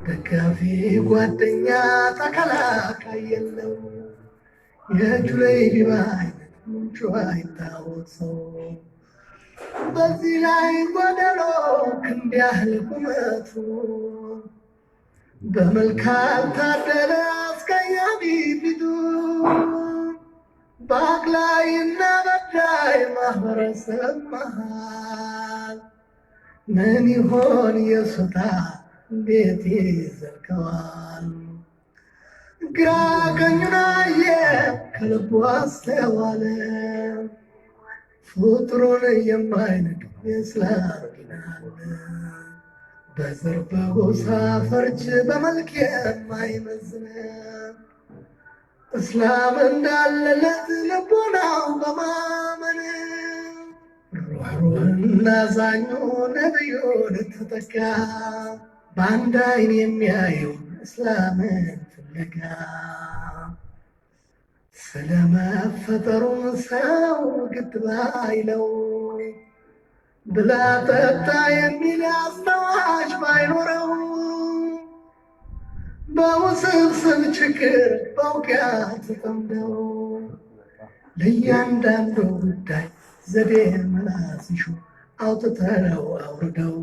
ደጋፊ ጓደኛ ተከላካይ የለው። የጁለይቢብ አይነት ምንጩ አይታወቅ ሰው፣ በዚህ ላይ ጎደሎ ክንድ ያህል ቁመቱ፣ በመልካም ታደለ አስቀያሚ ፊቱ፣ በአግላይና በዳይ ማህበረሰብ መሃል ምን ይሆን የሱታ እንዴት ይዘልቀዋል? ግራ ቀኙን አየ ከልቡ አስተዋለ፣ ፍጡሩን የማይንቅ የእስላም ዲን አለ። በዘር በጎሳ ፈርጅ በመልክ የማይመዝን እስላም እንዳለለት ልቦናው በማመን፣ ሩህሩህና አዛኙ ነብዩን ተጠጋ፣ በአንድ አይን የሚያየውን እስላምን ፍለጋ። ስለመፈጠሩ ሰው ግድ ባይለው፣ ብላ ጠጣ የሚል አስታዋሽ ባይኖረው፣ በውስብስብ ችግር በውጊያ ተጠምደው ለእያንዳንዱ ጉዳይ ዘዴ መላ ሲሹ አውጥተው አውርደው፣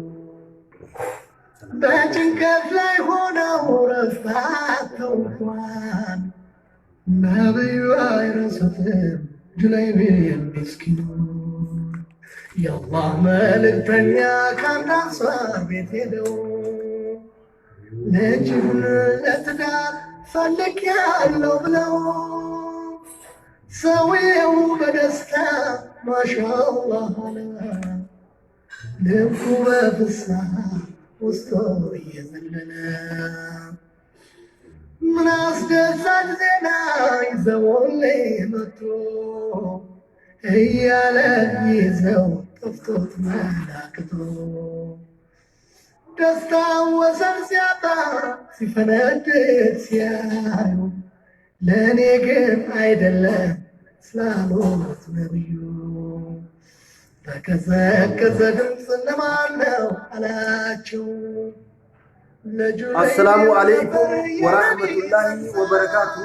በጭንቀት ላይ ሆነው ረፍታተው እንኳን ነብዩ አይረሱትም ጁለይቢብ ምስኪኑን። የአላህ መልእክተኛ ከአንድ አንሷር ቤት ሄደው ልጅሁን ለትዳር ፈልጌያለሁ ብለው፣ ሰውየው በደስታ ማሻአላህ አለ፣ ልቡ በፍስሐ ውስጡ እየዘለለ። ምን አስደሳች ዜና ይዘውልኝ መጡ እያለ ይዘው ጠፍቶት መላክቶ፣ ደስታ ወሰን ሲያጣ ሲፈነድቅ ሲያዩ፣ ለእኔ ግን አይደለም ስላሉት ነብዩ፣ በቀዘቀዘ ድምፅ እነማን ነው አላቸው። Assalaamu alaikum warahmatullahi wabarakaatu.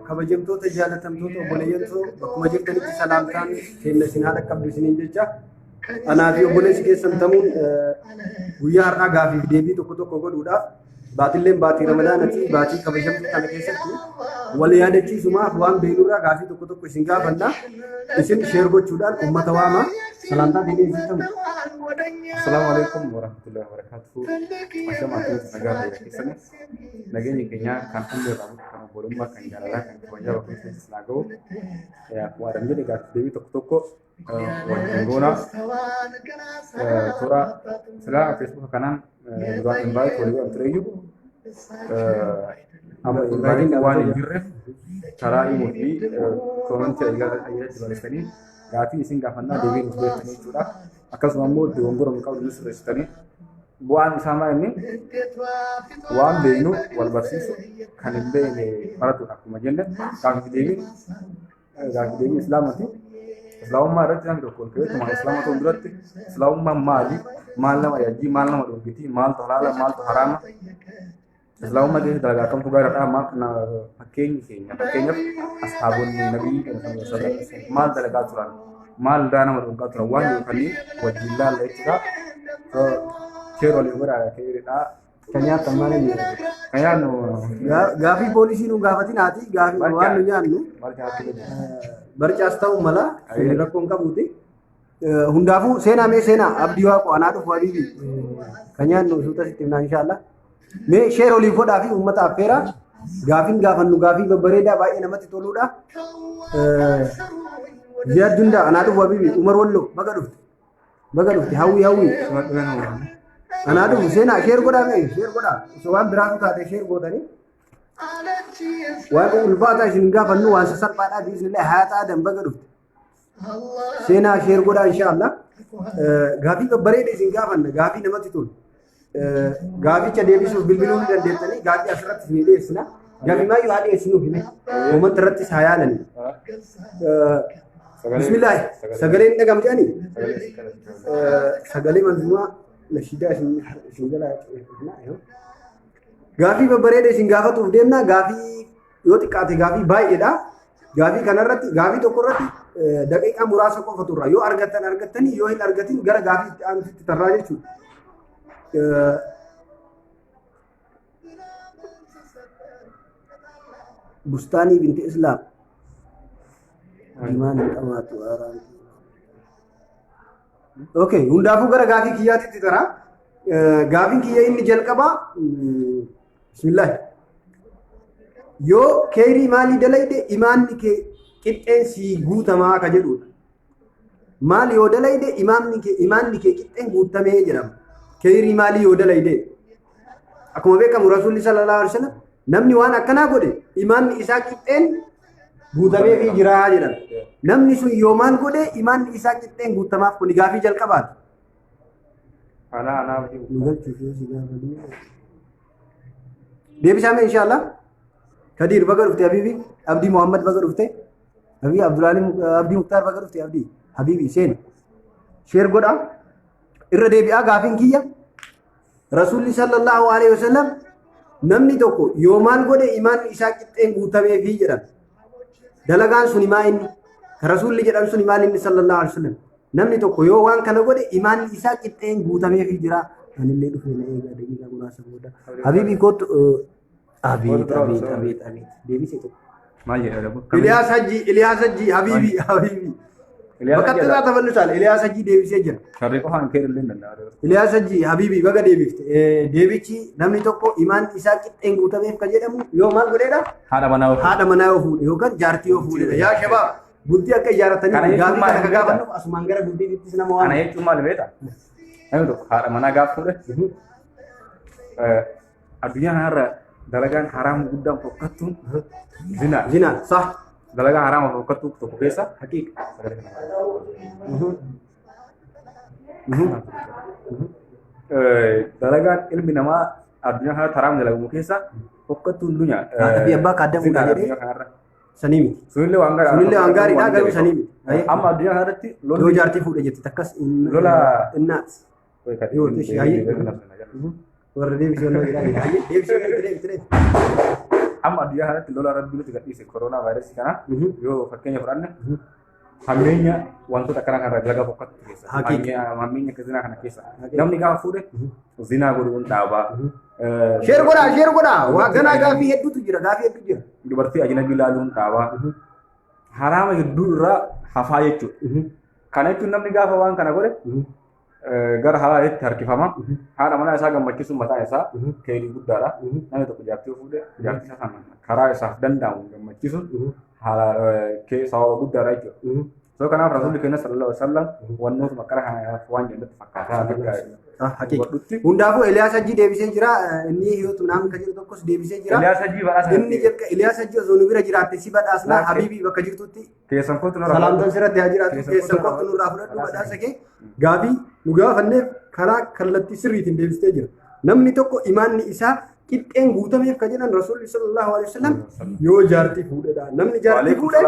Kabajamtoota, jaalatamtoota obboleeyyanto, bakkuma jirtanitti salaamtaan keenya isin haadha qabdu isiniin jecha. Anaa fi obboleessi keessan tamuun guyyaa har'aa gaafiif deebii tokko tokko godhuudhaaf, baatilleen baatii Ramadaanati, baatii kabajamtuu kana keessatti wal yaadachiisumaaf waan beeknurraa gaafii tokko tokko isin gaafanna. Isin share gochuudhaan uummata waama. Salaamtaa deebii isin tamu. Assalaamu alaikum warahmatullahi wabarakatuh. Ashama, akkamitti nagaa fayyaa keessanii? Nageenyi keenya kan hundi irraa bu'u, kan obbolummaa, kan jaalalaa, kan kabajaa bakka keessatti naa ga'u. Akkuma Adam jedhe gaaffii deebii tokko tokko wajjin goona. Toora silaa Feesbuuka kanaan duraan invite walii godhan tureyyuu, amma invite waan hin jirreef karaa imo fi koomentii ayyatti barreessanii gaafii isin gaafannaa deebii nuuf beektanii jechuudha. Akkasuma immoo dogongora nu qabdu nu sirreessitanii, bu'aan isaa maa inni waan beeknu wal barsiisu, kan hin beekne baratudha. Akkuma jenne gaafii deebiin islaamati. Islaamummaa irratti namni tokko ol ka'eetuma islaama ta'uun duratti islaamummaan maali? Maal nama ajajji? Maal nama dhorkiti? Maaltu halaala? Maaltu haraama? Islaamummaa keessa dalagaa akkamtu gaariidha? Maal fakkeenyi keenya, fakkeenyaaf ashaabonni nabii maal dalagaa turan? Maal irraa nama dhorkaa turan? Waan jiru kanneen wajjin laalla jechuudha. Share walii godhaa, keeridha. Kan nyaatan maal inni? Kan nyaannu Gaafii poolisii nu gaafatin haati gaafii waan nu nyaannu barcaas ta'uu mala, rakkoo hin qabuuti. Hundaafuu seenaa, mee seenaa Abdii Waaqoo, anaa dhufu habiibi, kan nyaannu suuta sitti himnaa inshaallah. Mee share olii godhaa fi uummata affeeraa. Gaafiin gaafannu gaafii babbareedaa baay'ee namatti toludha. Ziyaad Dundaa, anaa dhufu habiibi. Umar Walloo, baga dhufte. Baga dhufte hawwii hawwii. Anaa dhufu, seenaa, share godhaa, mee share godhaa. Osoo waan biraatu taate share gootanii. Waan ulfaataa isin gaafannu waan sasalphaadhaa biiznillah. Hayataa Adam, baga dhufte. Seenaa, share godhaa inshaallah. Gaafii babbareeda isin gaafanna, gaafii namatti tolu. Gaaficha deebisuuf bilbiluu ni dandeettanii, gaafii asirratti isin dhiyeessina. Gaafii maayyuu haa dhiyeessinuuf hime. Uummata irrattis haa yaalani. Bismillah, sagaleen dhagam jedhanii sagalee manzumaa nashiidaa isin jala. Gaafii babbareeda isin gaafatuuf deemna. Gaafii yoo xiqqaate gaafii baay'eedha. Gaafii kanarratti gaafii tokko irratti daqiiqaa muraasa qofa turra. Yoo argattan argattanii, yoo hin argatin gara gaafii itti aanutti tarraa jechuudha. Bustaanii binti Islaam. Imaan hin qabaatu haaraan. Okay, hundaafuu gara gaafii kiyyaatitti tara. Gaafiin kiyya inni jalqabaa, bismillah. Yoo keeyrii maalii dalayde imaanni kee qixxeen sii guutamaa ka jedhudha. Maal yoo dalayde imaanni kee qixxeen guutamee jedhama. Keeyrii maalii yoo dalayde? Akkuma beekamu Rasuulli sallallahu alaihi wasallam namni waan akkanaa godhe imaanni isaa qixxeen guutamee fi jiraa jedhan. Namni sun yoo maal godhe imaanni isaa qixxeen guutamaaf? Kuni gaafii jalqabaati. Anaa anaaf jiru. Nu galchuuf yoo si gaafadhu. Deebisaa mee inshaallah. Kadiir, baga dhufte. Habibi Abdii Muhammad, baga dhufte. Habibi Abdulaalim Abdii Muktaar, baga dhufte. Abdii Habibi, seen share godha. Irra deebi'aa, gaafiin kiyya. Rasuulli sallallahu alaihi wasallam namni tokko yoo maal godhe imaanni isaa qixxeen guutamee fi jedhan. Dalagaan suni maa inni? Ka Rasuulli jedhan suni maal inni sallallahu alaihi wasallam? Namni tokko yoo waan kana godhe imaanni isaa qixxeen guutamee fi jira. Anillee dhufee na eegaa daqiiqaa muraasa booda. Habibi, kootu. Abeet, abeet, abeet, abeet. Deebisee tokko. Maal jedha dhabu? Iliyaas Hajji, Iliyaas Hajji, Habibi, Habibi. Bakka irraa tafallusaal Iliyaas Hajji deebisee jira. Sharrii qofaan kee illee hin danda'u. Iliyaas Hajji, Habibi, baga deebifte. Deebichi namni tokko imaan isaa qixxeen guutameef kan jedhamu yoo maal godheedha? Haadha manaa ofii. Haadha manaa yoo fuudhe yookaan jaartii yoo fuudhedha. Yaa shabaab, bultii akka ijaarratanii Kana jechuun gaafii maal kana ka beektaa? gaafannuuf asumaan gara bultiittis nama Kana waan. jechuun maal beektaa? Namni tokko haadha manaa gaafa fuudhe addunyaa kanarra dalagaan haraama guddaan fokkattuun zinaa. Zinaa, sah. Dalagaa haraama fokkattuu tokko keessa Haqiiqa. sagalee kana. Dalagaan ilmi namaa addunyaa kanarratti haraama dalagamu keessa fokkattuun dunyaa. Haadha fi abbaa kaaddamuudha Zinaadha jedhee. addunyaa kanarra. Sanii miti. Sunillee waan gaariidha. Sunillee waan gaariidha, garuu sanii miti. Amma addunyaa kanarratti Yoo lolli jaartii fuudhe jette takkas Lola- innaat. Yoo ishi hayyee. Warra deebisee onnoo jira. Hayyee, deebisee, deebisee, deebisee. Amma addunyaa kanatti lola rabbi nuti gadhiise koronaa vaayirasii kana yoo fakkeenya fudhanne, hammeenya wantoota akkana kanarra dalagaa fokkattu keessa. Haqiiqa. Hammeenya akka zinaa kana keessa. Haqiiqa. Namni gaafa fuudhe zinaa godhuun dhaabaa. Share godhaa, share godhaa. Waa ganaa gaafii hedduutu jira, gaafii hedduu jira. Dubartii ajnabii ilaaluun dhaabaa. Haraama hedduu irraa hafaa jechuudha. Kana jechuun namni gaafa waan kana godhe gara halaalitti harkifama. Haadha manaa isaa gammachiisuun mataa isaa keerii guddaadha. Namni tokko jaartii yoo fuudhe jaartii isaa sana karaa isaaf danda'amu gammachiisuun haala sababa guddaadha jechuudha. So kanaaf Rasuulli keenya sallallahu alaihi wasallam wannootuma akkana kanaaf waan jedhutti fakkaata. Haqiiqa. Hubadhutti. Hundaafuu Eliyaas Hajji deebisee jira. Inni hiyootu naam kan jedhu tokkos deebisee jira. Eliyaas Hajjii badhaasa Inni jalqa Eliyaas Hajji osoo nu bira jiraatte si badhaasna. Laakee. Habiibii, bakka jirtutti Keessan kootu nurraa salaamtaan sirratti haa jiraatu. Keessan Keessan kootu kootu nurraa fudhadhu badhaasa badhaasa kee. Gaafii nu gaafanneef karaa kallattii sirriitiin deebistee jira. Namni tokko imaanni isaa qixxeen guutameef kan jedhan Rasuulli sallallahu alaihi wasallam yoo jaartii fuudhedha. Namni jaartii fuudhe.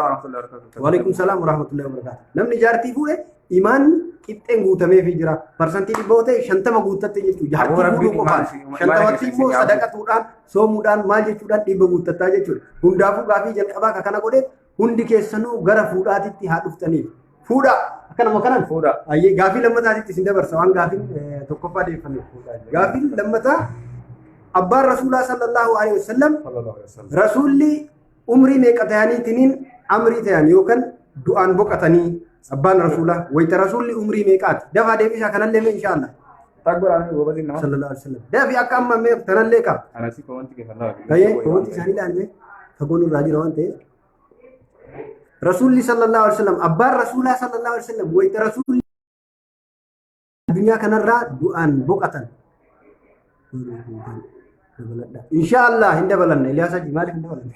Waalaikum salaam warahmatullahi wabarakatuh. Namni jaartii fuudhe imaanni qixxeen guutameefii jira. 100% yoo ta'e 50 guuttatte jechuudha. Aboo Jaartii Rabbiin fuudhuu qofaan. imaan 50tti immoo isin sadaqatuudhaan, soomuudhaan, maal jechuudhaan 100 guuttattaa jechuudha. Hundaafuu gaafii jalqabaa ka kana godheef hundi keessanuu gara fuudhaatitti haa dhuftaniif. Fuudhaa akkanuma kanan. Fuudhaa. Ayyee, gaafii lammataatitti isin dabarsa waan gaafiin tokkoffaa deeffanneef. Gaafiin lammataa, abbaan Rasuulaa sallallahu alaihi wasallam, Rasuulli umrii meeqa ta'aniitiniin amrii ta'an yookaan du'aan boqatanii abbaan Rasuulaa wayita Rasuulli umrii meeqaati? Dafaa deebisaa kanallee mee inshaallah. Taggoodhaan gobatiin nama. Sallallahu alaihi wasallam. Dafi akka amma mee tanallee qaba. Anasi komanti keessan laala. Baay'ee komantii isaanii ilaalme fagoon irraa jira waan ta'eef. Rasuulli sallallahu alaihi wasallam, abbaan Rasuulaa sallallahu alaihi wasallam wayita Rasuulli addunyaa kanarraa du'aan boqatan. Inshaallah hin dabalanna. Iliyaas Hajji, maaliif hin dabalanne?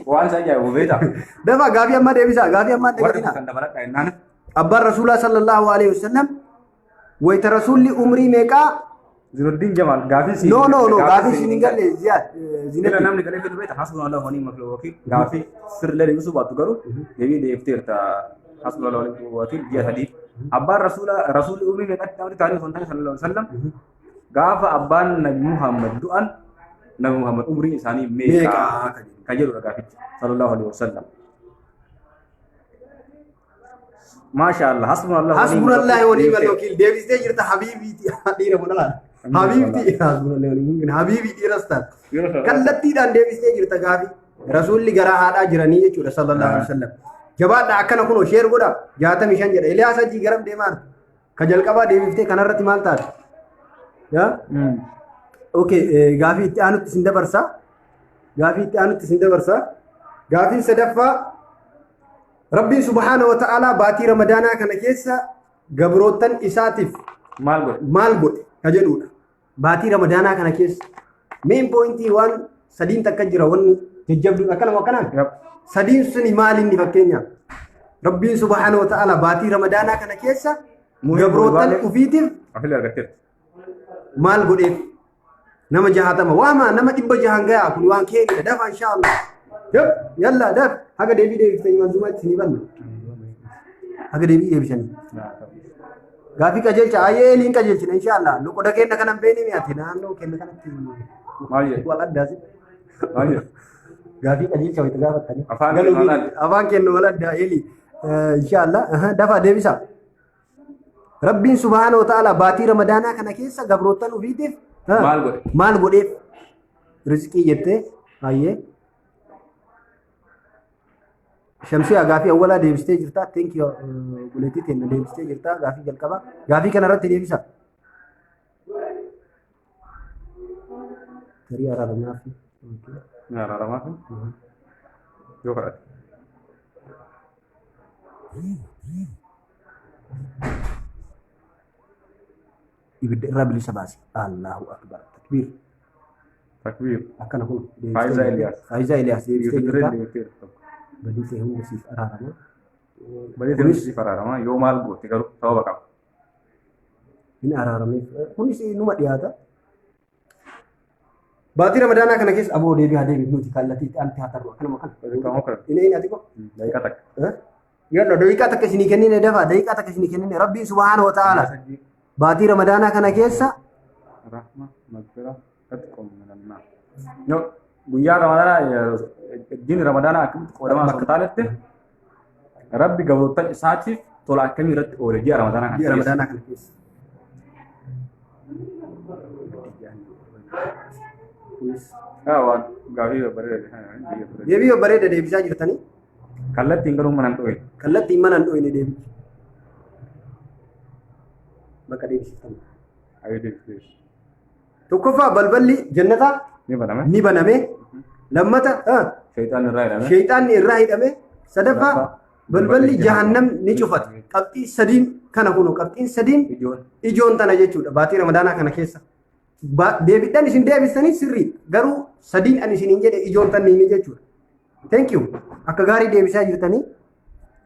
Waan isa ajaa'ibu beektaa? Dafa gaafii ammaa deebisaa, gaafii ammaa Warri dagatinaa. kan dabaladha jennaan. Abbaan Rasuulaa sallallahu alaihi wasallam wayita Rasuulli umrii meeqaa? Zinuddin Jamal gaafii siin. No, no, no, gaafii siin hin galle, Ziyaad. Ila Zinatti. Namni galee fidu beekta, hasbunallahu wa ni'mal wakiil, gaafii sirriilee deebisuu baattu garuu deebii deebifteerta. Hasbunallahu wa ni'mal wakiil ji'a 3. Abbaan Rasuula, Rasuulli umrii meeqatti amrii ta'anii osoo hin taane, sallallahu alaihi wasallam, gaafa abbaan Nabi Muhammad du'an Nabi Muhammad umriin isaanii meeqa Meeqa kan jedhu. kan jedhudha gaafichi sallallahu alaihi wasallam. Maasha Allah, hasbunallah. Hasbunallahi wa ni'mal wakiil. Deebistee jirta habiibiiti. Dhiira kun alaala. Habiibti. Hasbunallahi wa ni'mal wakiil. Habiibii dhiiras taate. Kallattiidhaan deebistee jirta gaafii. Rasuulli garaa haadhaa jiranii jechuudha sallallahu alaihi wasallam. Jabaadha akkana kunoo share godha 65 jedha. Eliyaas Hajii garam deemaa jirta? Ka jalqabaa deebiftee kanarratti maal taate? Yaa? Okay, gaafii itti aanutti isin dabarsa. Gaafii itti aanutti isin dabarsa. Gaafiin sadaffaa, Rabbiin subhaana wa ta'aalaa baatii Ramadaanaa kana keessa gabroottan isaatiif Maal godhe? Maal godhe ka jedhudha. Baatii Ramadaanaa kana keessa main pointii waan sadiin takka jira, wanni jajjabduun akkanuma akkanaan. Yep. Sadiin suni maal inni? Fakkeenyaaf, Rabbiin subhaana wa ta'aalaa baatii Ramadaanaa kana keessa Muhim gabroottan godhe. ufiitiif Afillee argatteerti. maal godheef? Nama 60 waama, nama 600 gayaa. Kun waan keenya dafa inshaallah. Yep, yalla daf, haga deebii deebiftanii manzumaa itti ni banna. Haga deebii deebisanii. Gaafii qajeelcha ayyee eeliin qajeelchina inshaallah. Nu qoda kenna kanan beeni mi'ate naannoo kenna kanatti Maal jedhe? wal addaasi. Maal jedhe? Gaafii qajeelcha wayita gaafattanii. Afaan Galuu kenna wal adda. Afaan kennu wal addaa eelii. Inshaallah dafa deebisa. Rabbiin subhaana wa ta'ala baatii Ramadaanaa kana keessa gabroottan ofiitiif Maal godhe? Maal godheef? Rizqii jettee baay'ee. Shamsiyaa, gaafii awwalaa deebistee jirta. Thank you, buleetii teenna deebistee jirta. Gaafii jalqaba. Gaafii kana irratti deebisa. Tarii araaramaa fi. Araaramaa fi yoo kadhate. Ibidda irraa bilisa baase. Allahu akbar. Takbiir. Takbiir. Akkana kun. Faayisaa Eliyaas. Faayisaa Eliyaas deebistee Yuusuf Dirree jirta. deebiteerti tokko. Badii ta'e hunda siif araarama. Badii ta'e siif araarama, yoo maal goote garuu sababa qaba. Hin araarameef. Kunis numa dhiyaata. Baatii Ramadaanaa kana keessa aboo deebii haa deebii, nuti kallattii itti aanti haa tarru akkanuma kana. Kamoo kana. Inni inni ati ko. Daqiiqaa takka. Yalla, daqiiqaa takka isinii kennine, dafa, daqiiqaa takka isinii kennine. Rabbiin subhaanahu wa ta'ala baatii Ramadaanaa kana keessa Rahma, magfira, atqum minannaar. Yoo guyyaa Ramadaanaa, diin Ramadaanaa akkamitti qoodamaa osoo hin taanetti, Rabbi gabroottan isaatiif tola akkamii irratti oole ji'a Ramadaanaa kana ji'a keessa? Ramadaanaa kana keessa. Kunis Waan gaafii babbareeda. Deebii babbareeda deebisaa jirtanii. Kallattiin garuu mana hin dho'in. Kallattiin mana hin dho'ine deebichi. Bakka deebisiftan. Ayyuu deebisee. Tokkoffaa, balballi jannataa Ni baname. ni baname. Lammata, Shayxaan irraa hidhame. sheeyxaanni irraa hidhame. Sadaffaa, balballi jahannam ni cufate. Qabxii sadiin kana kunu, qabxiin sadiin Ijoon. ijoon tana jechuudha baatii Ramadaanaa kana keessa. Deebidhaan isin deebistanii sirrii, garuu sadiin ani isiniin jedhe ijoon tanniini jechuudha. Thank you. Akka gaarii deebisaa jirtanii.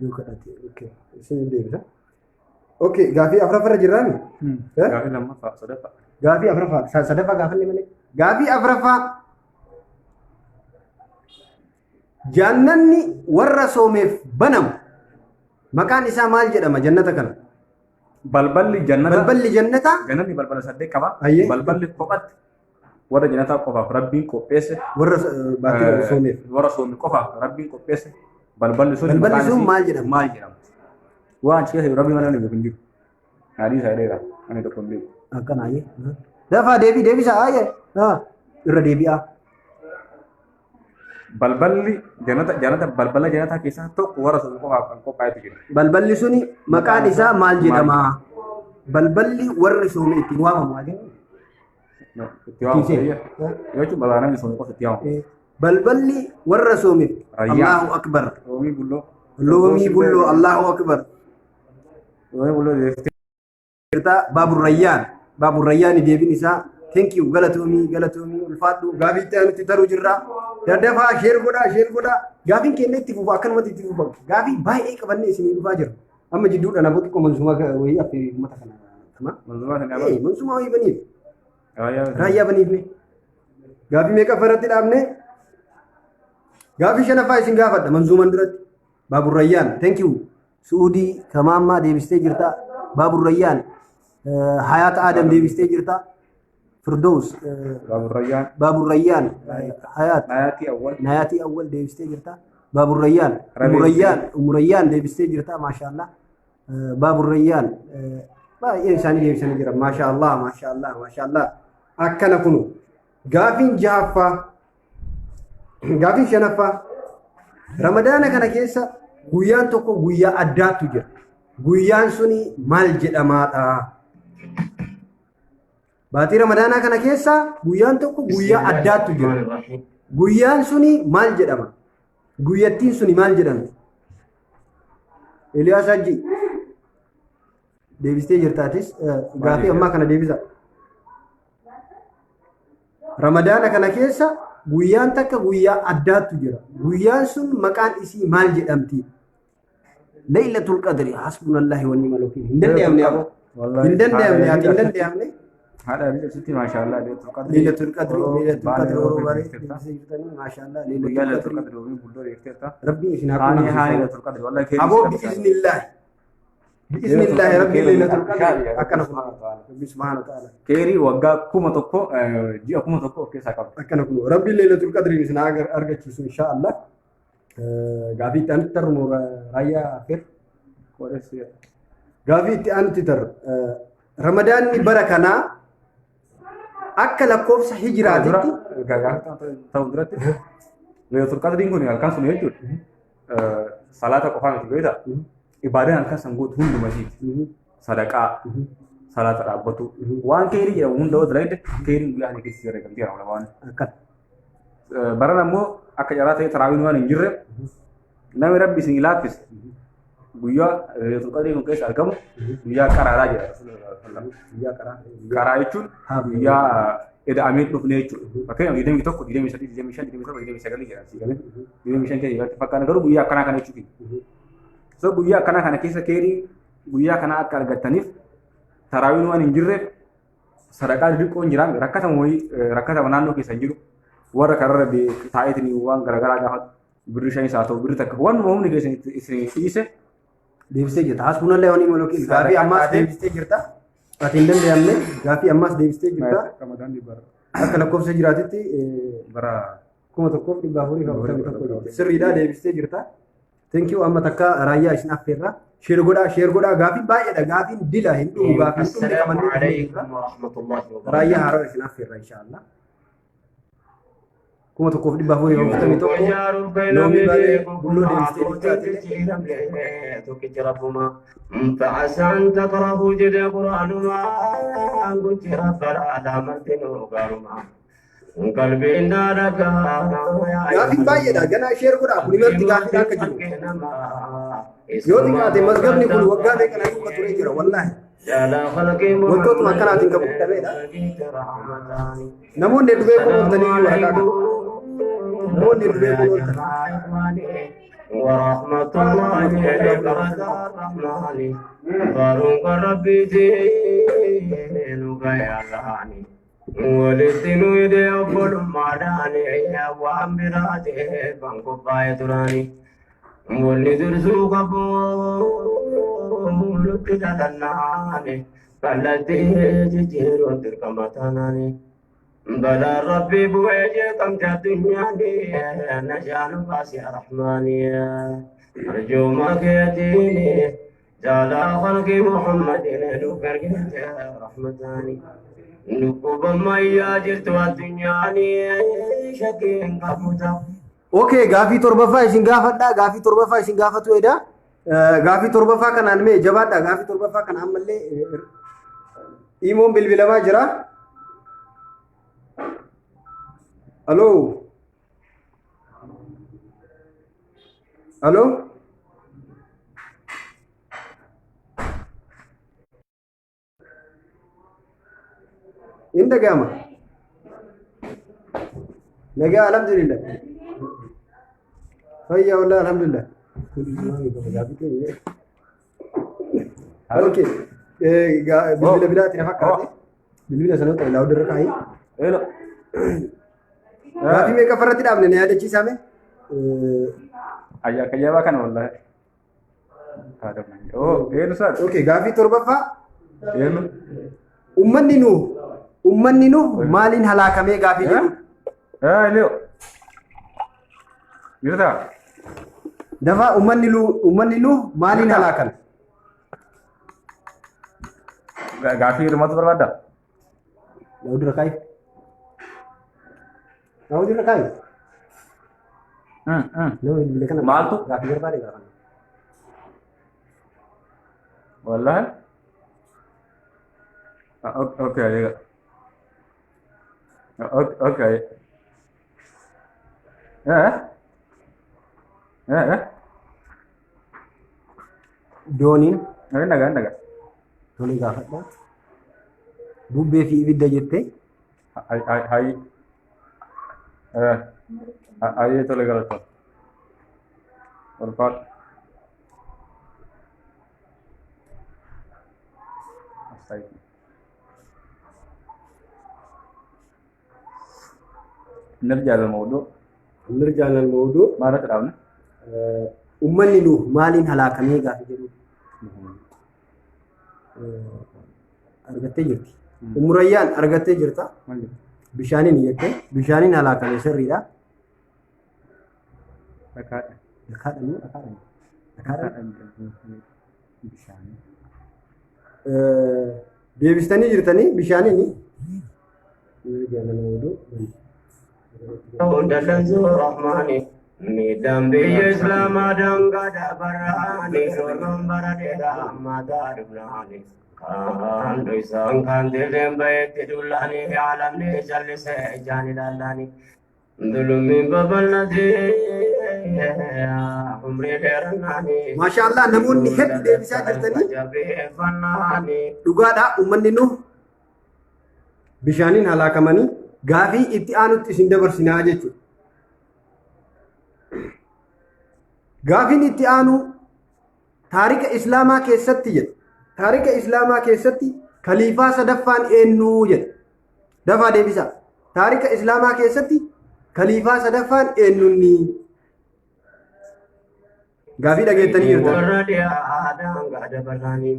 Yoo kadhate, okay. Isin deebisa. Okay, gaafii afuraffarra jirraami? Eh? Gaafii lammaffaa, sadaffaa. Gaafii afuraffaa, sadaffaa gaafanne malee. Gaafii afuraffaa. Jannanni warra soomeef banamu maqaan isaa maal jedhama jannata kana? Balballi jannata. Balballi jannataa Jannatni balbala saddeet qaba. Ayyee. Balballi kophatti warra jannataa qofaaf Rabbiin qopheesse. Warra baatii soomeef. Warra soome qofaaf Rabbiin qopheesse. Balballi sun Balballi maqaan sun isii maal jedhama? Maal jedhama? Waan achi keessa Rabbi malee namni beeku hin jiru. Hadiisa jedheera. Ani tokko hin beeku. Akkana ayyee. Dafaa deebii deebisaa ayyee. Irra deebi'aa. Balballi jannata jannata balbala jannataa keessaa tokko warra soome qofaaf kan qophaa'etu jira. Balballi suni maqaan isaa maal jedhama? Balballi warri soome ittiin waamamu haa jennu. No, itti waamamu. Ittiin Yoo jechuun balbala namni soome qofa itti waamamu. Balballi warra soomeef. Rayyaan. Allahu akbar. Loomii bulloo. Loomii bulloo, Allahu akbar. Loomii bulloo deebiftee. Jirta Baaburrayyaan. Baaburrayyaan deebiin isaa. Thank you, galatoomii, galatoomii, ulfaadhu. Gaafii itti aanutti taruu jirra. Daddafaa share godhaa, share godhaa. Gaafiin keenya itti fufa, akkanumatti itti fufa. Gaafii baay'ee qabannee isinii dhufaa jira. Amma jidduudha namoota xiqqoo manzumaa wayii affeerii uummata kana. Tama. Manzumaa sana Eh, manzumaa wayii baniif. Raayyaa. Raayyaa baniif mee. Gaafii meeqa irratti dhaabne? Gaafii shanaffaa isin gaafadha manzuuman duratti. Baaburrayyaan, thank you. Su'uudii kamaammaa deebistee jirta. Baaburrayyaan, Hayaata Adam deebistee jirta. Firdaus, Baaburrayyaan. Baaburrayyaan, Hayaat, Nayaatii Awwal. Nayaatii Awwal deebistee jirta. Baaburrayyaan, Rabii. Umurayyaan, Umurayyaan deebistee jirta. Maashaallah. Baaburrayyaan baay'een isaanii deebisanii jiran. Maashaallah, maashaallah, maashaallah. Akkana kunu gaafiin jahaffaa, gaafiin shanaffaa, Ramadaana kana keessa guyyaan tokko guyyaa addaatu jira. Guyyaan suni maal jedhamaadha? Baatii Ramadaanaa kana keessa guyyaan tokko guyyaa addaatu jira. Guyyaan suni maal jedhama? Guyyattiin suni maal jedhamti? Eliyaas Hajji deebistee jirtaatis gaafii ammaa kana deebisa. Ramadaana kana keessa guyyaan takka guyyaa addaatu jira. Guyyaan sun maqaan isii maal jedhamti? Laylatul Qadri, hasbunallahi wa ni'mal wakiil. Hin danda'amne aboo. Hin danda'amne, ati hin danda'amne. Haadha Aliis asitti maashaallah Laylatul Qadri. Laylatul Qadri, Laylatul Qadri yeroo baay'ee deebisee jirtanii, maashaallah. Guyyaa Laylatul Laylatul Qadri. Qadri yoomiin buldoo deebiteerta. Rabbiin isin haa Haani haani qunnamsiisu. Laylatul Qadri wallahi keerii. Aboo, bi'iznillaahi. Bi'iznillaahi Rabbiin Laylatul Qadri akkana kun Rabbi subhaanahu wa ta'ala. Keerii waggaa 1000, ji'a 1000 of keessaa qaba. Akkana kun Rabbiin Laylatul Qadriin isin haa argachiisu inshaallah. Gaafii itti aanutti tarru, raayyaa fir. Gaafii itti aanutti tarru. Ramadaanni bara kanaa akka lakkoofsa hijiraatitti Ta'u duratti Laylatul Qadriin kun halkan sun jechuudha. Salaata qofaa miti, beektaa? Ibaadaan halkan san gootu hunduma isiiti. Sadaqaa, salaata dhaabbatu, waan keerii jedhamu hunda yoo dalagde keeriin guyyaa sana keessa herreegamti jedhama lamaan. Akkana. Baran ammoo akka carraa ta'e taraawiin waan hin jirre, namni Rabbi isin laaffise guyyaa Laylatul Qadrii kun keessa argamu guyyaa qaraaraa jedha Rasuulullah. Guyyaa qaraa. Qaraa jechuun guyyaa eda'amee dhufne jechuudha. Fakkeenyaaf 21, 23, 25, 27, 29 jedha asii galee. 25 keessa irratti fakkaata, garuu guyyaa akkanaa kana jechuudha. So guyyaa akkanaa kana keessa keerii guyyaa kana akka argattaniif, taraawiin waan hin jirreef, sadaqaa xixiqqoon jiraan rakkatama wayii, rakkatama naannoo keessa hin jiru warra kararra taa'eetiin waan garaagaraa gaafatu, birri shanis haa ta'u birri takka, waan humni keessan isin dhiise. Deebistee jirta. Hasbunallahi wa ni'mal wakiil. Gaafii ammaas deebistee jirta. Ati hin danda'amne, gaafii ammaas deebistee jirta. Ramadaanni bara Akka lakkoofsa jiraatitti bara 1441 jette. Sirriidha, deebistee jirta. Thank you. Amma takka raayyaa isin affeerra. Share godhaa, share godhaa, gaafii baay'eedha. Gaafiin dila hin dhumu, gaafiin dhumne السلام qabannee dhufnee jirra. عليكم ورحمة الله Raayyaa وبركاته. haaraa isin affeerra inshaallah. 1441 loomii baay'ee bulloo deebistee jirta. فعسى أن تكرهوا جد قرآن ما قلت رب العالمين قلبي نارك. Gaafiin baay'eedha. Ganaa share godhaa. Kuni marti gaafiidha akka jiru. Yoo xiqqaate mazgabni kun waggaa meeqa na duuka turee jira wallaahi. Wantootuma akkanaatiin kan muddameedha. Namoonni hedduu beekuun ooltanii waraqaa kana. Namoonni hedduu beekuun ooltan. ورحمة الله الرحمن بارك ربي دينك يا لهاني ولدن يدي أبول ماداني وأمبراتي بانكو بايتراني ولدن سوق أبو لتدلناني فالذي تجير تلك متاناني بلا ربي بوجه كم الدنيا نجعل باسي رحماني أرجو ما كيتيني جعل خلق محمد نكر رحمتاني نكوب ما ياجرت الدنيا شكين قبوتا. Okay, gaafii torbaffaa isin gaafadha. Gaafii torbaffaa isin gaafatu edha. Gaafii torbaffaa kanaan mee jabaadha. Gaafii torbaffaa kana ammallee imoon bilbilamaa jira. Aloo. Aloo. Hin dhaga'ama. Nagaa, alhamdulillah. Fayyaa wallah, alhamdulillah. Okay. Bilbila biraatti na fakkaate. Bilbila sana ta'e laawud irra kaa'ee. Hello. Gaafii meeqa farratti dhaabne na yaadachiisame? Ayyaa kayyabaa kana wallahi. Oh, eenyu saati? Okay, gaafii torbaffaa. Eenyu? Uummanni nu Ummanni Nuh maaliin halaakamee gaafii jedhu. Leo. Jirtaa? Dafaa ummanni Nuh maaliin halaakame? Gaafii hirmaatu barbaaddaa? Daawud irra kaa'i. Daawud irra kaa'i. Nama bilbile kana Maaltu? gaafii barbaade gaafanna. Wallahi? Okay. Okay. Eh? Eh? Dooniin Inni nagaa, inni nagaa. Tolee gaafadha. Bubbee fi ibidda jettee. Hayi. Hayyee, tole, galata. Ulfaadhu. Offside. نرجع للموضوع. نرجع للموضوع. Maal irratti dhaabne? Uummanni Nuh maaliin halaakamee gaafa jedhu argattee jirti. Umurayyaan argattee jirta. Bishaaniin jettee bishaaniin halaakame sirriidha. Dhakaadha. Dhakaadhaan moo dhakaadhaan? Dhakaadhaan. Bishaanii. Deebistanii jirtanii bishaaniin. نرجع للموضوع. Dallansuu Rahmaani miidhaan biyya Islaamaa daangaa dabarraani roorroon bara dheeraa ammaa taadhufnaani. Kaan isaan kan dirreen bahetti dullaani alamni jallisee ijaan ilaallani. Dulummiin babal'atee umrii dheerannaani. Maashaallah, namoonni hedduu deebisaa jirtanii. Jabeeffannaani. Dhugaadha, uummanni Nuh bishaaniin halaakamanii. Gaafii itti aanutti isin dabarsinaa jechuudha. Gaafiin itti aanu taarika Islaamaa keessatti jedha. Taarika Islaamaa keessatti kaliifaa sadaffaan eenyuu jedha. Dafaa deebisaa. Taarika Islaamaa keessatti kaliifaa sadaffaan eenyunni? Gaafii dhageettanii jirtan. Warra dhiyaa daangaa dabarraani.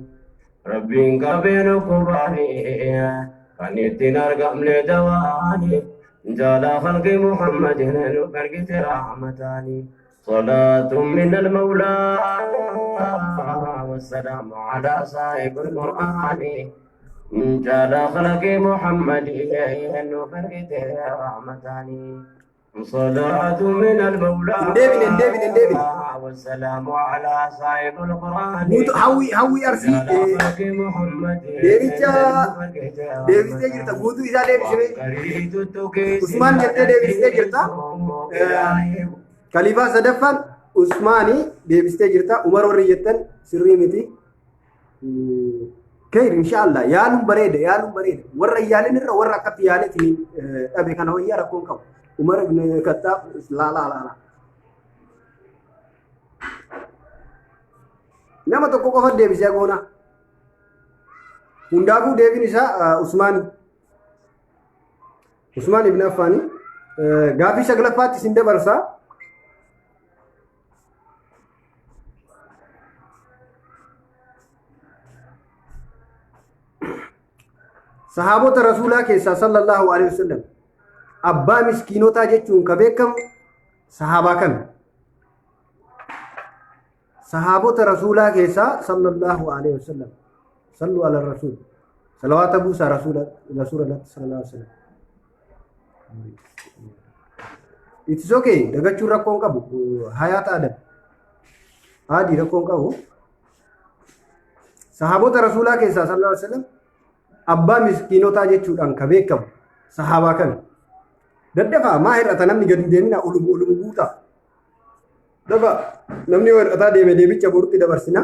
Rabbiin qabeen kubaani kan ittiin argamne dawaani. Jala khalqi Muhammadin nu argite rahmataani. صلاة من المولى والسلام على صاحب القرآن. جال خلق محمد nu argite rahmataani. صلاة من المولى Hin deebine, hin deebine, hin deebine. والسلام على صاحب القرآن. Guutuu hawwii hawwii Arsii deebicha deebistee jirta, guutuu isaa deebisee. Usmaan jettee deebistee jirta. Kaliifaa sadaffaan Usmaanii deebistee jirta. Umar warri jettan sirrii miti. Khayr inshaallah, yaaluun bareeda, yaaluun bareeda. Warra yaalin irra warra akkatti yaaleetiin dhabe kana wayyaa, rakkoon qabu. Umar ibn Khattaab laa laa laa laa. Nama tokko qofa deebisee goona. Hundaafuu deebiin isaa Usmaani. Usmaan ibn Affaani. Gaafii saglaffaatti isin dabarsaa. Sahaabota Rasuulaa keessaa sallallahu alaihi wasallam abbaa miskiinotaa jechuun ka beekamu sahaabaa kami? Sahaabota Rasuulaa keessaa sallallahu alaihi wasallam. صلوا على الرسول. Salawaata buusaa Rasuula Rasuula sallallahu alaihi wasallam. It is okay, dagachuun rakkoon qabu. Hayaata adam. Haadii rakkoon qabu. Sahaabota Rasuulaa keessaa sallallahu alaihi wasallam abbaa miskiinotaa jechuudhaan ka beekamu sahaabaa kami? Daddafaa, maa hir'ata namni? Gadi deemina, olumu olumu guutaa. Dafa, namni yoo hir'ataa deeme deebicha borutti dabarsina.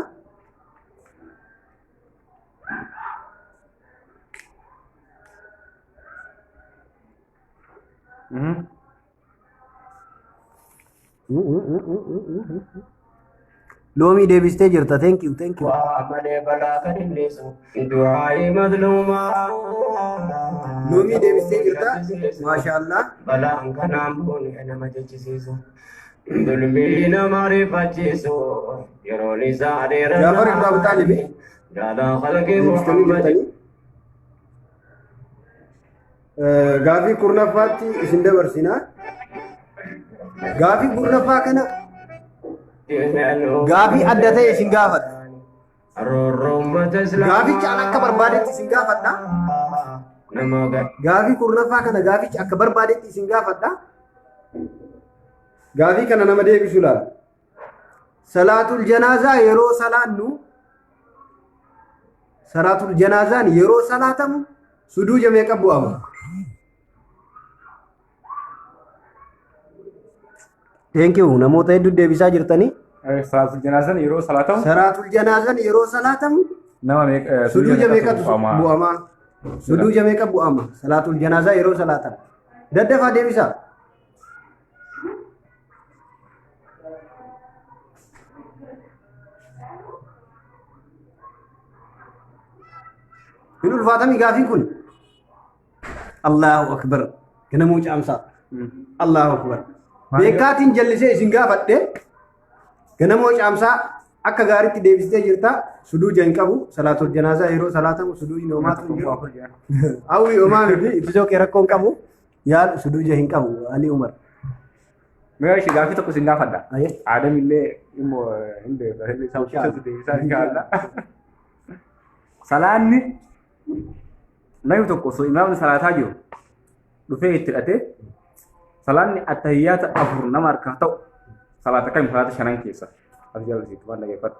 Loomii deebistee jirta. Thank you, thank you. Waa malee balaa kan hin dhiisu. Du'aayi madluumaa. Loomii deebistee jirta. Maashaallah. Balaan kanaan buune nama jechisiisu. Dulmii nama rifachiisu. Yeroon isaa dheeraa. Jaafar ibn Abu Taalib. Jaalaa khalqii Deebistanii Muhammad. jirtanii. Gaafii 10ffaatti isin dabarsina. Gaafii 10ffaa kana gaafii adda ta'e isin gaafadha. Gaaficha an akka barbaadetti isin gaafadha. Gaafii 10ffaa kana gaaficha akka barbaadetti isin gaafadha. Gaafii kana nama deebisu laala. Salaatul janaazaa yeroo salaannu, salaatul janaazaan yeroo salaatamu suduuja meeqa bu'ama? Thank you, namoota hedduu deebisaa jirtanii. Salaatul janaazaan yeroo salaatamu Salaatul janaazaan yeroo salaatamu nama meeqa suduuja meeqatu bu'ama? Suduuja meeqa bu'ama? Salaatul janaazaa yeroo salaatamu. Daddafaa deebisaa. Hin ulfaatamii gaafiin kun? Allahu akbar. Ganamuu caamsaa. Allahu akbar. Beekaatiin jallisee isin gaafadhe, ganamoo caamsaa akka gaariitti deebistee jirta. Suduuja hin qabu. Salaatul janaazaa yeroo salaatamu suduujni homaatu hin jiru. Hawwi homaa miti, ittisoo kee rakkoo hin qabu. Yaal suduuja hin qabu Ali Umar. Mee ishee gaafii tokko isin gaafadha. Aye. Aadam illee immoo hin beeku. Isaan keessatti deebisaa inshallah. Salaanni namni tokko osoo imaamni salaataa jiru dhufee itti hidhatee salaanni attahiyyaata afur nama harkaa ta'u salaata kami salaata shanan keessa? As jala sitti waan dhageeffadhu.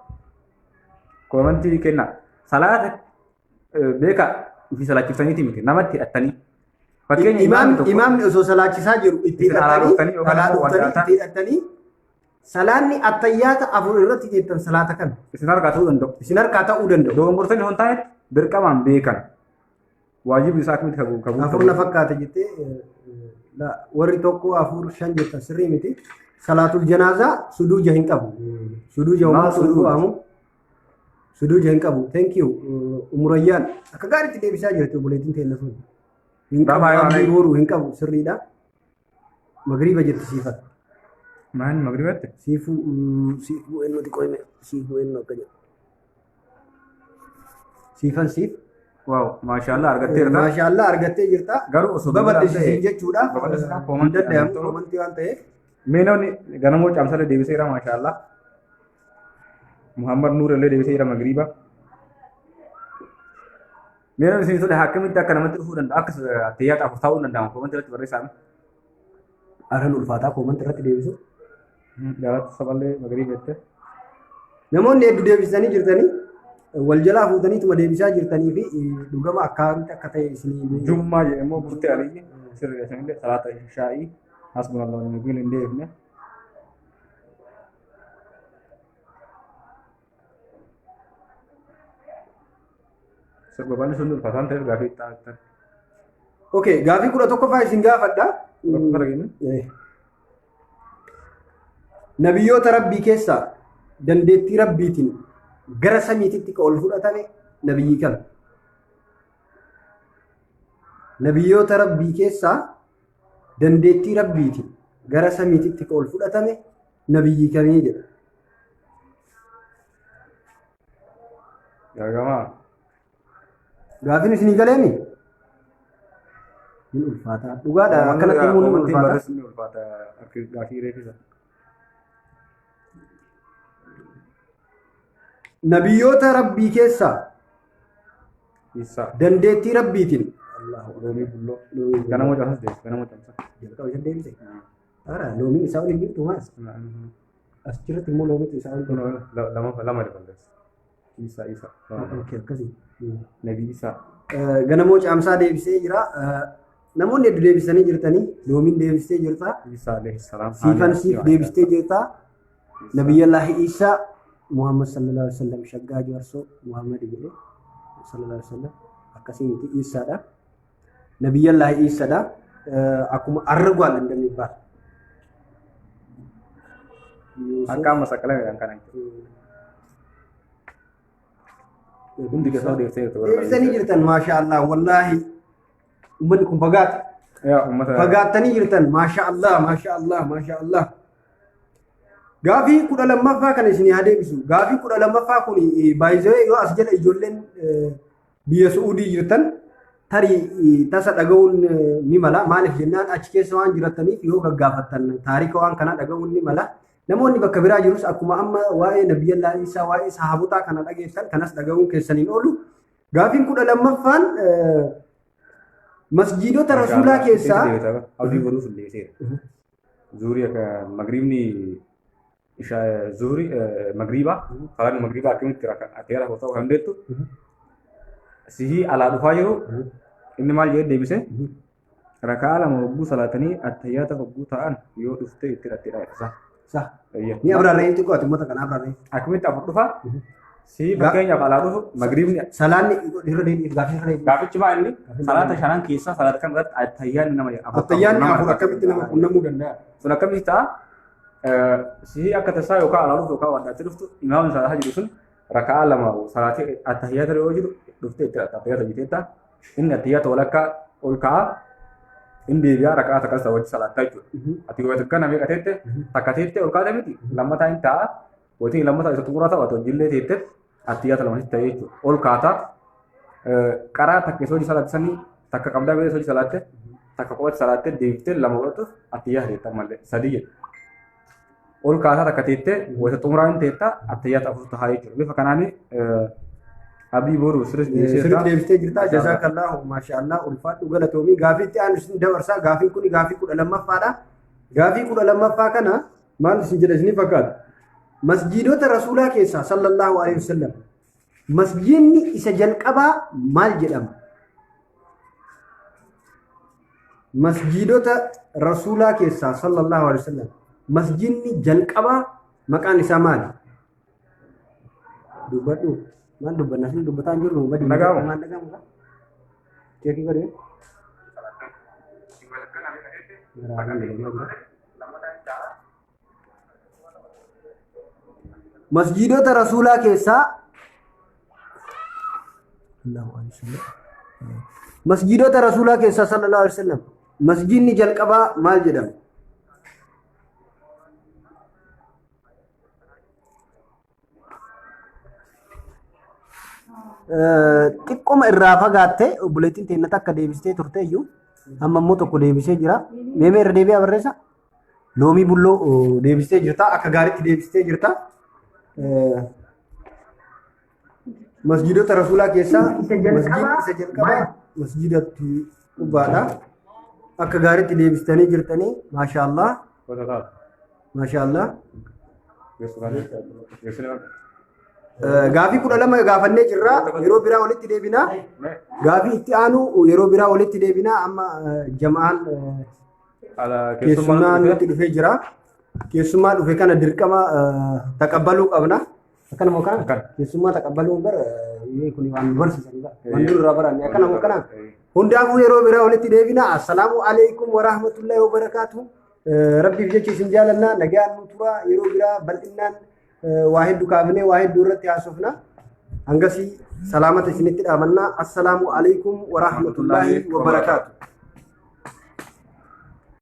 Koomantii kennaa. Salaata beeka ofii salaachiftaniiti miti, namatti hidhattanii. Fakkeenya imaamni tokko Imaamni osoo salaachisaa jiru itti isin alaa hidhatanii dhuftanii yookaan alaa immoo dhuftanii wanta itti hidhatanii salaanni attayyaata afur irratti jettan salaata kami? Isin harkaa ta'uu danda'u. Isin harkaa ta'uu danda'u. Dogongortanii osoo hin taanetti dirqamaan beekan. Waajibni isaa akkamitti kabuu Afur na fakkaata jettee warri tokko afur shan jettan sirrii miti. Salaatul janaazaa suduuja hin qabu. Suduuja Maal homaa suduuja? bu'amu. Suduuja hin qabu. Thank you. Umurayyaan akka gaariitti deebisaa jirti obboleettiin teenya sun. Hin qabu. Bye bye. Abdii boru hin qabu, sirriidha. Magriiba jetti siifata. Maal magriibatti? Siifuu siifuu eenyuti qoyme, siifuu eenyu akka jedhu. Siifan siif. Waaw, maashaallah, argatteerta. Maashaallah, argattee jirta. Garuu osoo Babal'isiisin jechuudha. Babal'isiisin Hin danda'amu koomantii koomantii waan ta'eef. Mee namni ganamoo caamsalee deebiseera, maashaallah. Muhammad Nuur illee deebiseera magriiba. Mee namni isin tole akkamitti akka namatti dhufuu danda'a, akka attiyyaata afur ta'uu danda'ama, koomantii irratti barreessaa. Aran ulfaataa koomantii irratti deebisu. Jaalatu saballee magriiba jette. Namoonni hedduu deebisanii jirtanii, wal jalaa fuutaniituma deebisaa jirtanii fi dhugama akkamitti akka ta'e isinii Jummaa jedhe immoo burtee aliyyi sirrii isinillee salaata shaa'ii hasbunallahu wa ni'mal wakiil hin deebifne. Sirba bal'isuun ulfaataan ta'eef gaafii itti aantan. Okay, gaafii 11ffaa isin gaafadha. 11ffaa dhageenye. Nabiyyoota Rabbii keessaa dandeettii Rabbiitiin gara samiititti ka ol fudhatame nabiyyii kam? Nabiyyoota Rabbii keessaa dandeettii Rabbiitiin gara samiititti ka ol fudhatame nabiyyii kamii jedha. Gaagamaa. Gaafiin isinii galeemi? Hin ulfaata. Dhugaadha, akkanatti himuun hin Koomantiin ulfaata. barreessuun ni ulfaata. Akka gaafii reefisa. Nabiyyoota Rabbii keessaa Isaa. dandeettii Rabbiitiin Loomii bulloo. Ganamoo caamsas deebise. Ganamoo caamsa. Jalqaba isa deebise. Ara loomiin isaa waliin jirtu maas. As jirti immoo loomitu isaa waliin Kun lama lama daballeessa. Isaa isa. Okay, akkasii. Nabii isaa. Ganamoo caamsaa deebisee jira. Namoonni hedduu deebisanii jirtanii, loomiin deebistee jirta. Isaa alayhi salaam. Siifan siif deebistee jirta. Nabiyyallaahi Isaa Muhammad sallallahu alaihi wasallam, shaggaa jaarsoo Muhammad jedhe sallallahu alaihi wasallam, akkasii miti, Isaadha. Nabiyyallaahi Isaadha. Akkuma arrጓል እንደሚባል Harka amma saqqalame kan kana. Hundi keessaa deebisee jirtu. Deebisanii jirtan, maasha Allah, wallaahi uummanni kun fagaata. Yaa uummata. Fagaattanii jirtan, maasha Allah, maasha Allah, maasha Allah. Gaafii 12ffaa kana isinii haa deebisu. Gaafii 12ffaa kun baay'ee yoo as jala ijoolleen biyya Su'uudii jirtan Tarii tasa dhaga'uun ni mala. Maaliif jennaan achi keessa waan jiraataniif yoo gaggaafattan taarika waan kanaa dhaga'uun ni mala. Namoonni bakka biraa jirus akkuma amma waa'ee Nabiyyallaa Isaa, waa'ee sahaabotaa kana dhageessan kanas dhaga'uun keessaniin oolu. Gaafiin 12ffaan masjiidota Rasuulaa keessaa Abdii boruuf illee Zuhurii akka magriibni zuhurii magriibaa salaanni magriibaa akkamitti atteera ta'uu kan beektu sihii alaa dhufaa jiru inni maal jedhee deebise rakaa lama hogguu salaatanii attayyaata hogguu ta'an yoo dhufte itti hidhatteedha jedha. Sa. Ni abraarree xiqqoo ati uummata kana abraarree. Akkamitti afur dhufa sihii fakkeenyaaf alaa dhufu magriibni Salaanni irra deebi'e gaafii irra deebi'e. Gaafichi maa inni salaata shanan keessaa salaata kam irratti attayyaanni nama afur Attayyaanni afur akkamitti nama qunnamuu danda'a? Sun akkamitti ta'a? Sihii akka tasaa yookaan alaa dhuftu yookaan waddaatti dhuftu imaamni salaataa jiru sun raka'aa lama salaatee attahiyyaata yoo jiru dhuftee itti attahiyyaata jiteetta inni attahiyyaata walakkaa ol ka'a inni deebi'aa raka'aa takka isa wajji salaattaa jechuudha. Ati yoo takka namee qateette takka teette ol kaate miti lammataa hin ta'a watiin lammataa isa xumuraa ta'a wajjillee teette attahiyyaata lama sitti ta'ee jechuudha. Ol kaata qaraa takka isa hojii salaatte sanii takka qabdaa bira isa hojii salaatte takka qophatti salaatte deebiftee lama godhatu attahiyyaata teetta ammallee sadii jedha. Ol kaasaa takka teettee wayita xumuraa hin teetta attayyaata afur tahaa jechuudha. Bifa kanaan abdii boru sirriitti deebisee Sirriitti deebistee jirta. Jazakallahu maashaallah ulfaadhu galatoomii. Gaafii itti aanu isin dabarsaa. Gaafiin kun gaafii 12ffaadha. Gaafii 12ffaa kana maal isin jedha isin fakkaata? Masjiidota Rasuulaa keessaa sallallahu alaihi wasallam masjiidni isa jalqabaa maal jedhama? Masjiidota Rasuulaa keessaa sallallahu alaihi wasallam masjiidni jalqabaa maqaan isaa maali? Dubbadhu. Maal dubbanna? Isin dubbataa hin jirru. Badi Dhaga'amu. maal dhaga'amu? Cheekii godhe. Masjiidota Rasuulaa keessaa Allahu alaihi wasallam. Masjiidota Rasuulaa keessaa sallallahu alaihi wasallam masjiidni jalqabaa maal jedhama? Xiqqoma irraa fagaatte obboleettiin teenya takka deebistee turte iyyuu amma immoo tokko deebisee jira. Meemee irra deebi'aa barreessa. Loomii bulloo deebistee jirta. Akka gaariitti deebistee jirta. Masjiidota Rasuulaa keessaa masjiidni isa jalqabaa masjiidatti qubbaadha. Akka gaariitti deebistanii jirtanii maashaallah maashaallah. Gaafii 12 gaafannee jirra. Yeroo biraa walitti deebina. Gaafii itti aanu yeroo biraa walitti deebina. Amma jama'aan keessummaan nutti dhufee jira. Keessummaa dhufe kana dirqama taqabbaluu qabna. Akkana moo kana? Keessummaa taqabbaluun bar kun waan nu barsiisan bar. Waan dur irraa baranne akkana moo kana? Hundaafuu yeroo biraa walitti deebina. Assalaamu alaikum wa rahmatullahi wa barakaatuh. Rabbiif jecha isin jaalanna nagaan nu tura yeroo biraa bal'innaan waa hedduu kaafnee waa hedduu irratti haasofna. Hangasii salaamata isinitti dhaamanna. Assalaamu alaikum wa rahmatullahi wa barakaatuh.